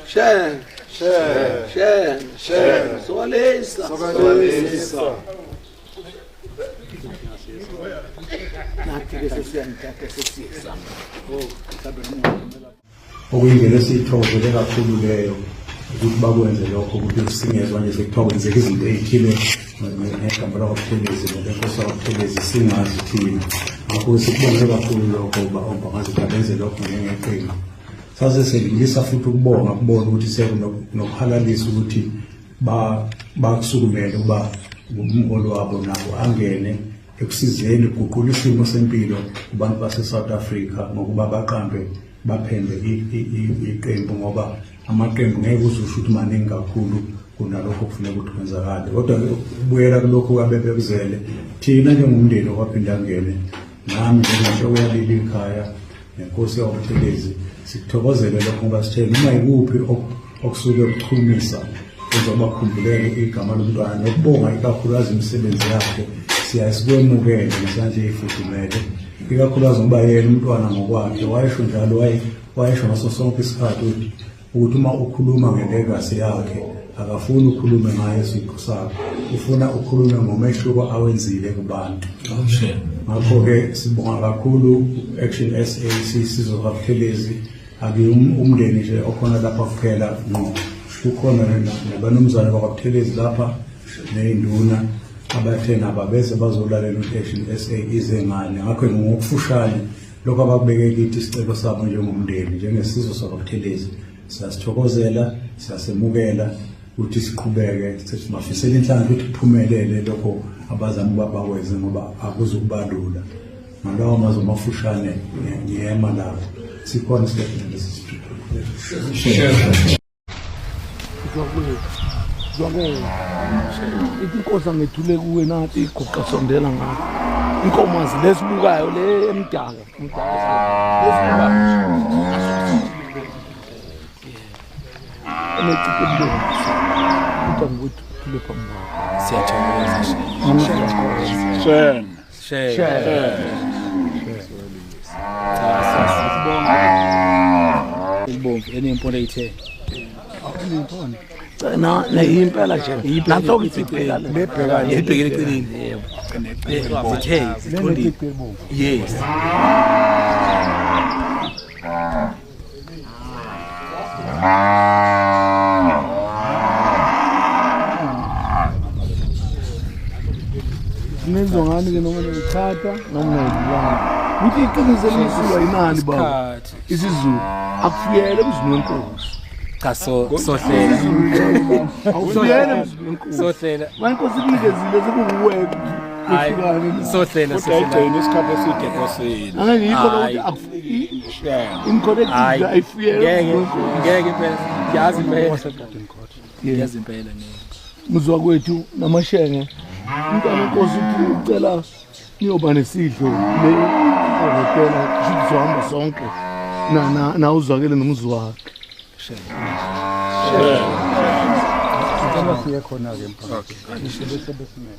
Shen, shen, shen, shen. Soalisa, soalisa. Nathi ke sesiyangithatha sesiyesama. Okuyindlela esiyithokozele kakhulu leyo ukuthi bakwenze lokho ukuthi singezwa nje sekuthiwa kwenzeka izinto ey'thile ngegama lakwaButhelezi nobenkosi wakwaButhelezi singazi thina. Ngakho sikubonge kakhulu lokho uba oMbangazitha benze lokho njengeqembu. Sase selingisa futhi ukubonga kubona ukuthi sekunokuhalalisa ukuthi bakusukumele ukuba umholi wabo nabo angene ekusizeni ukuguqula isimo sempilo kubantu base-South Africa ngokuba baqambe baphembe iqembu ngoba amaqembu ngeke uze usho ukuthi maningi kakhulu kunalokho okufuneka ukuthi kwenzakale. Kodwa-ke ukubuyela kulokhu abebekuzele thina njengomndeni okwaPhindangene nami njengenhloko yaleli khaya nenkosi yakwaButhelezi sikuthokozele lokho ngoba sithe noma yikuphi okusuke kuchumisa kuzoba kukhumbuleke igama lomntwana nokubonga ikakhulukazi imisebenzi yakhe siyaye sikwemukele ngesandla eyifudumele ikakhulukazi ngoba yena umntwana ngokwakhe wayesho njalo wayesho ngaso sonke isikhathi ukuthi ukuthi uma ukhuluma ngelegasi yakhe akafuni ukhulume ngaye siqu sakhe ufuna ukhulume ngomehluko awenzile kubantu. Ngakho-ke sibonga kakhulu Action SA sisizwe kaButhelezi ake umndeni nje okhona lapha kuphela ngqo kukhona nabanumzane bakwaButhelezi lapha ney'nduna abathe nabo abeze bazolalela ukuthi Action SA ize ngani. Ngakho ngokufushane lokho abakubeke kithi isicelo sabo njengomndeni njengesizwe sakwaButhelezi siyasithokozela siyasemukela ukuthi siqhubeke sibafisela inhlanhla ukuthi kuphumelele lokho abazama ukuba bakwenze ngoba akuzukuba lula. Ngalawo mazwi amafushane ngiyema lapho sikhona isitatimende esisiphethe. Inkosi angethule kuwe nathi iguqa sondela ngapha inkomazi lesibukayo le emdaka umdaka lesibukayo enecici elibomvu kodwa ngokuthi uthule phambi kwakho. Siyathokoza. Shen. Shen. Cha sibonga. Elibomvu enempondo eyithe. Na impela nje. Nanso ibheka le. Lebheka Ibhekele eceleni. Yebo. Zithe ziqondile. Yes. Nizwa ngani ke noma niyithatha noma niyibulala. Ukuthi iqiniso elimsulwa yinani baba. IsiZulu akufuyele emzini wenkosi. Cha so sohlela. Awufuyele emzini wenkosi. Sohlela. Wenkosi inikezile sekuwuwe. Hayi sohlela sohlela. Ayigcini isikhathi eside enkosini. Angeke yikho ukuthi akufiki. Incorrect ayifuyele. Ngeke ngeke impela. Ngiyazi impela. Ngiyazi impela ngeke. Mzwa kwethu namashenge umntwana inkosi uthi ucela niyoba nesidlo le ehhotela kusho ukuthi sizohamba sonke na na na uzwakele nomuzi wakhe. Sicela siye khona-ke mphakathi. Bese besimele.